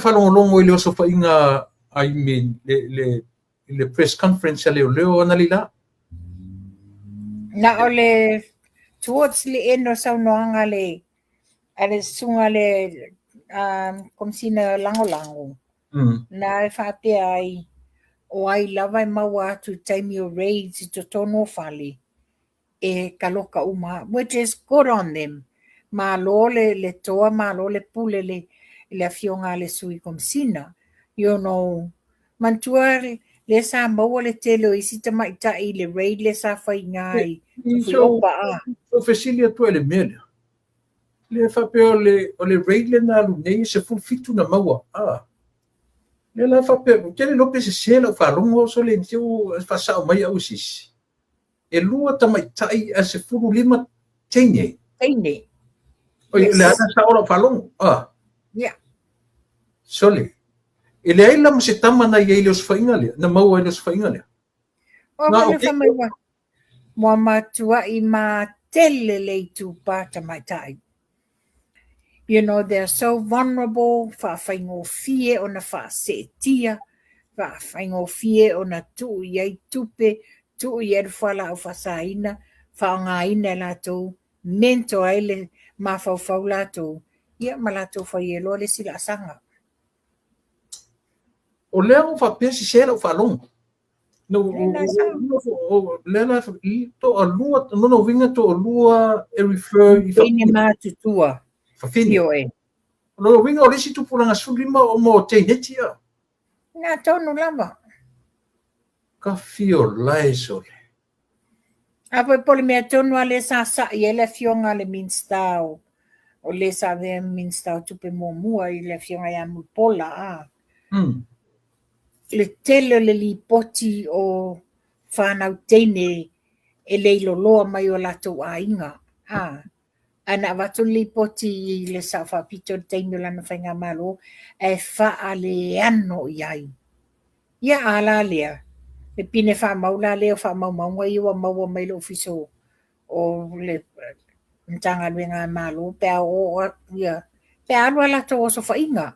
faalogologo i le osofaiga, I mean, le press conference a leoleo analeila. Na o le towards le end o saunoaga a le susuga le Komesina Lagolago, na e faapea ai, o ai lava e maua atu i taimi o raids i totonu o fale, e kaloka uma, which is good on them. Malo le toa, malo le pule le afioga a le sui Komesina. Manatua le sa maua le tele o isi tamaitai i le raid le sa faiga i Fuiopa a. So fesili atu ai le mea lea. Le faapea o le raid le na alu nei e 17 na maua. Ah. Le la faapea, ou te le iloa pe sese lau faalogo so le tiu faasao mai au sisi. E lua tamaitai ae 15 teine. Teine. Oi, le ana sa o lau faalogo. Ah. Sole. E leai la ma se tama na i ai le osofaiga lea, na maua ai le osofaiga lea. O Na, le famai ua mua matuai ma tele le itupa tamaitai. They're so vulnerable, faafaigofie ona faaseetia, faafaigofie ona tuu i ai tupe, tuu i ai le fualaau faasaina, faaaogaina e latou, mental ai le mafaufau latou, ia ma latou fai ai loa le isi laasaga. O lea ua faapea sese lau faalogo. No, lea la toalua, lona uiga toalua e refer i Teine matutua. Fafine. Ioe. O lona uiga o le isi tupulaga 15 o mo teineti ia. Ngā tonu lava. Ka fio lae sole. A foi po le mea tonu a le sa sa'i ai le afioga a le Minista o le sa avea Minista o Tupe muamua i le afioga ia Mulipola a. Le tele o le lipoti o whanau teine e leiloloa mai o latou aiga. A. Ae na avatu le lipoti i le sao faapito i le taimi o lana faigamalo e faaleano i ai. Ia a la lea, le pine faamau la lea o faamaumauga ia ua maua mai le ofisa o le Matagaluega a Malo pe a o ia pe a alu a latou osofaiga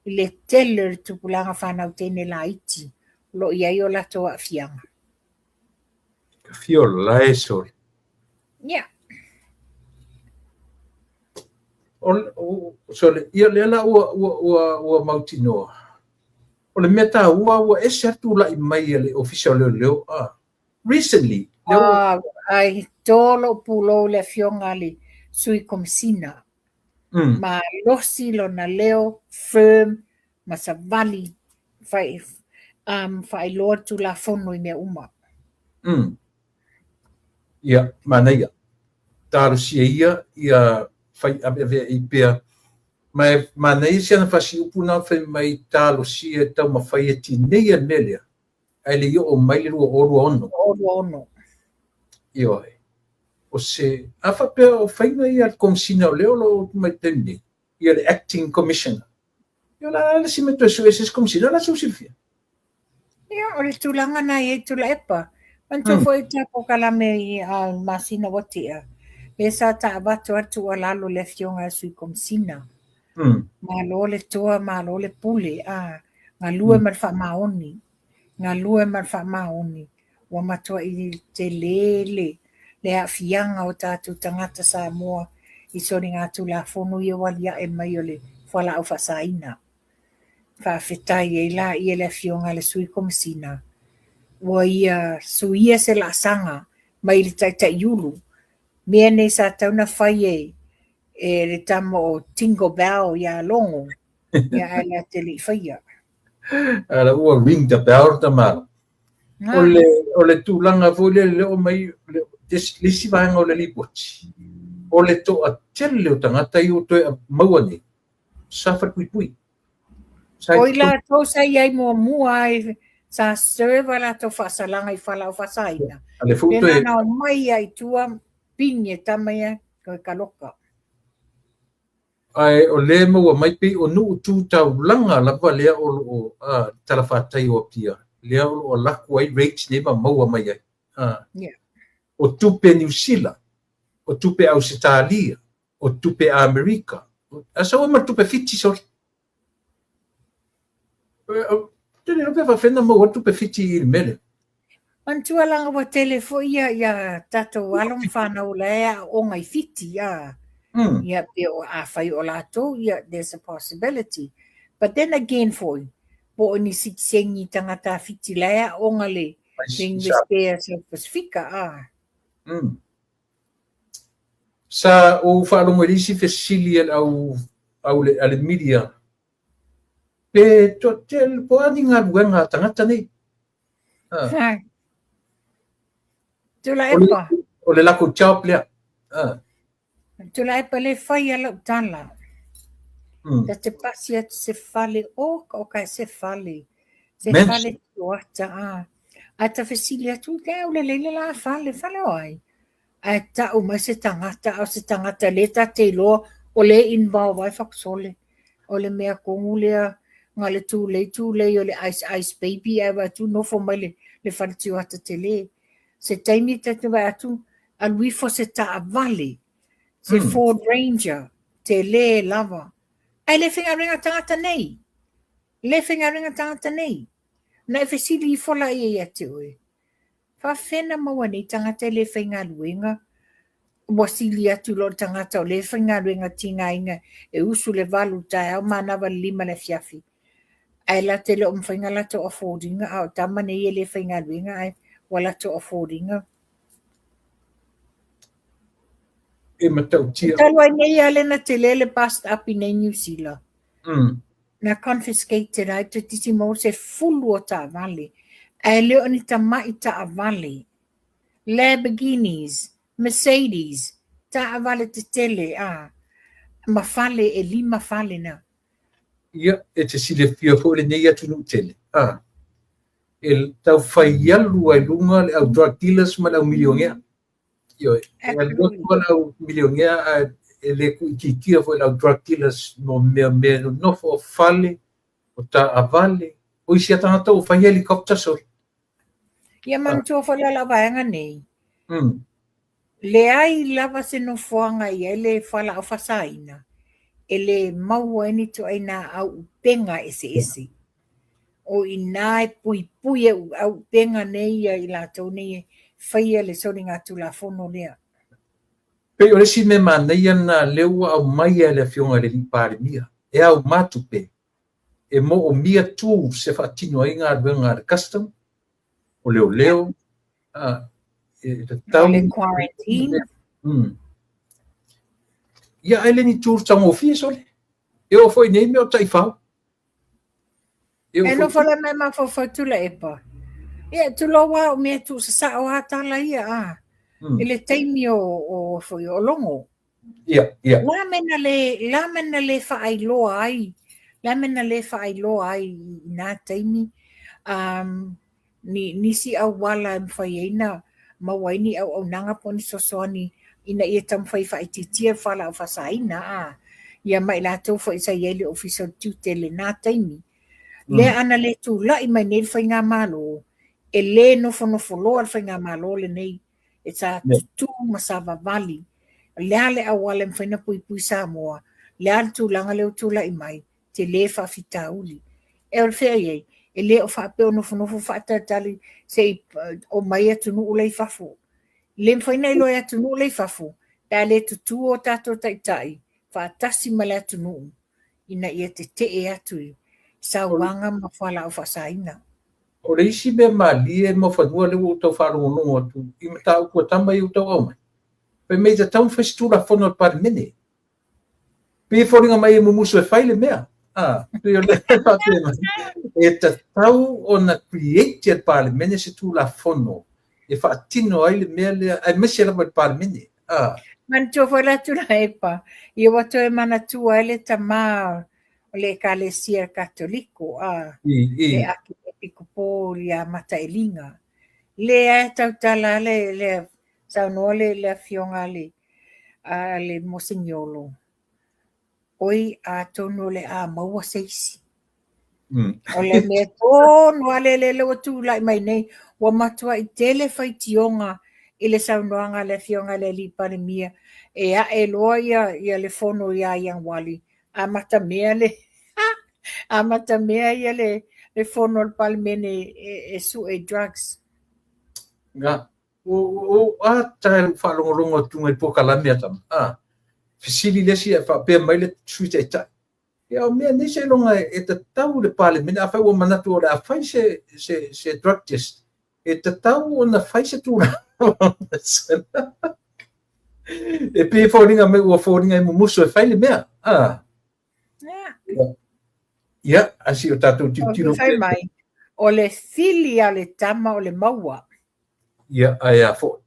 i le tele o le tupulaga fanau teine laiti o lo o i ai o latou aafiaga. Ka fio lae sole. Ia. O, sole, ia lea la ua mautinoa. O le mea taua ua ese atu lai mai a le ofisa o leoleo. Ah, recently, lea ua, Ah, ai to lou pulou le afioga a le sui Komesina. Malosi lona leo, firm, ma savali, fai, faailoa tulafono i mea uma. Ia, manaia. Talosia ia, ia fai ave ave i pea. Ma e manaia si ana fasiupu na fai mai talosia e taumafai e tinei le mea lea. Ae le i oo mai le 2026. 26. Ioe. O se, a faapea o faiga ia a le Komesina o lea o lo o mai taimi nei, ia le acting commissioner. Ia la le si mea toe sue se isi Komesina, la se usilafia. Ia, o le tulaga na i ai Tuilaepa. Manatua foi ta polokalame i a masina ua tea. Le sa taavatu atu tuualalo le afioga a sui Komesina. Malo le toa, malo le pule, a galue ma le faamaoni. Galue ma le faamaoni. Ua matuai tele le aafiaga o tatou tagata Samoa i soligatulafono ia ua aliae mai o le fualaau faasaina. Faafetai ai la ia le afioga a le sui Komesina. Ua ia suia se laasaga mai le taitaiulu. Mea nei sa tau na fai e le tama o Tingle Bell ia Logo. Ia ae le te le i faia. Ala ua ring the bell ta malo. O le tulaga foi lele le o mai le isi vaega o le lipoti. O le toatele o tagata i o toe maua nei. Sa falepuipui. Sa O i latou sa i ai muamua ai sa serve a latou faasalaga i fualaau faasaina. Ale fu Pena toe na o mai ia i tua pini e tama ia koe kaloka. Ae o le maua mai pei o nuu tu taulaga lava lea o lo o talafatai o Apia. Lea o lo o laku ai rates nei ma maua mai ai. Ah. O tupe Niu Sila, o tupe Ausetalia, o tupe Amerika. A sa ma tupe Fiti sole. Te le pe faafena maua atu pe Fiti i le mea lea. Manatua leaga ua tele foi ia ia tatou alo ma fanau la e aooga i Fiti a. Ia pe o afai o latou ia there's a possibility. But then again foi, po o ni sitiseni tagata Fiti la e aooga le le Universite a South Pasifika a. Sa ou faalogo i le isi fesili a le au au le a le media pe toatele po o a ni galuega a tagata nei. Ah. Tuilaepa. O le lakou job lea. Ah. Tuilaepa le fai a lau tala. Ta te pasi atu se fale, o ka o ka se fale. Se fale tioata. Ah. Ae ta fesili atu, ke au le leile la fale, fale o ai. Ae tau mai se tagata, a o se tagata lea ta te iloa o lea e involve ai Fakusole. O le mea tonu lea na o le tulei tulei o le ice ice baby ae vaai atu nofo mai le, le fale tioata tele. Se taimi ta te vaai atu, alu ifo se taavale, se Ford Ranger, tele lava. Ae le faigaluega tagata nei. Le faigaluega tagata nei. Na e fesili ifo laia ia te oe, Faafefea na maua nei tagata e le faigaluega? Ua sili atu i lo le tagata o lea e faigaluega tigaina e usu i le 8 i le taeao manava i le 5 i le afiafi. Ae latou te le o mafai ona latou afford ina, a o tama nei e le faigaluega ae ua latou afford ina. E matautia. Talu ai nei lava lena tele le bust up i nei Niu Sila. Na confiscated ai toeitiiti maua se fulu o taavale, ae le o ni tama'i taavale. Lamborghinis, Mercedes, taavale tetele, a, ma fale e lima fale na. Ia, e te silafia foi lenei atunuu tele, a, e tau fai alu ai luga le au drug dealers ma le au milionea. Ioe, e alu atu le au milionea ae e le tuuitiitia foi le au drug dealers mo mea mea nonofo o fale, o taavale, o isi a tagata ua fai helicopter sole. Ia manatua foi la lau vaega nei. Leai lava se nofoaga e i ai le fualaau faasaina e le maua ai ni ituaiga auupega eseese. O i ina e puipui e auupega nei ia i latou nei e faia le soligatulafono lea. Pei o le isi mea manaia lena lea ua aumai e le Afioga i le Alii Palemia, e auma tupe e moomia tools e faatino ai galuega a le custom, o leoleo, a, e tatau... O le quarantine. Ia, ae le ni tools taugofie sole. E oo foi nei mea o taifau. E nofo la mai mafaufau Tuilaepa. Ia, tulou lava o mea tuusasao lava tala ia, a. I le taimi o, o, foi, o Logo. Ia, ia. La mea na le, la mea na le faailoa ai, la mea na le faailoa ai i nā taimi, um, ni, nisi auala e mafai ai na maua ai ni auaunaga po o ni fesoasoani ina ia taumafai e faaitiitia le fualaau faasaina, a, ia ma i latou foi sa i ai le Ofisa o le Tiute i lena taimi. Lea ana le tulai mai nei le Faigamalo, e le nofonofo loa le Faigamalo lenei, e sa tutū ma savavali. O le a le auala e mafai ona puipui Samoa, le a le tulaga lea ua tulai mai, tele faafitauli. E o le fea i ai, e le o faapea o nofonofo faatalitali se i omai atunuu la i fafo. Le mafai ona iloa e atunuu la i fafo, pe a le tutū o tatou taitai faatasi ma le atunuu ina ia tetee atu i sauaga ma fualaau faasaina. O le isi mea malie Muafanua lea ua ou tau faalogologo atu i mataupu a tama ia ua tau aumai, fai mai e tatau ona fai se Tulafono a le Palemene. Pei e foliga mai e mumusu e fai le mea. A, pei o le faapea mai. E tatau ona create e le Palemene se Tulafono e faatino ai le mea lea, aemaise lava i le Palemene. A. Manatua foi la Tuilaepa, ia ua toe manatua ai le tama o le Ekalesia Katoliko, a, le Akiepikopo ia Mataeliga. Lea e tautala le, le saunoa le, le afioga a le, a le Moseniolo, oi atonu o le a maua se isi. O le mea tonu lava lea lea ua tulai mai nei, ua matuai tele faitioga i le saunoaga a le Afioga i le Alii Palemia e ae loa ia, ia le fono ia Ianuari, amatamea le amatamea ia le Le fono a le Palemene e sue i drugs. Ga, o a tae lou faalogologo atuga i polokalame a tama, a, fesili le isi ae faapea mai le Sui Taitai, ia o mea nei seiloga e tatau i le Palemene, afai ua manatu o le a fai se, se, se drug test, e tatau ona fai se tulaga. E pei e foliga mai ua foliga e mumusu e fai le mea. A. Ia, a si o tatou tilotilo. Fai mai, o le fili a le tama o le maua. Ia, ae a foi.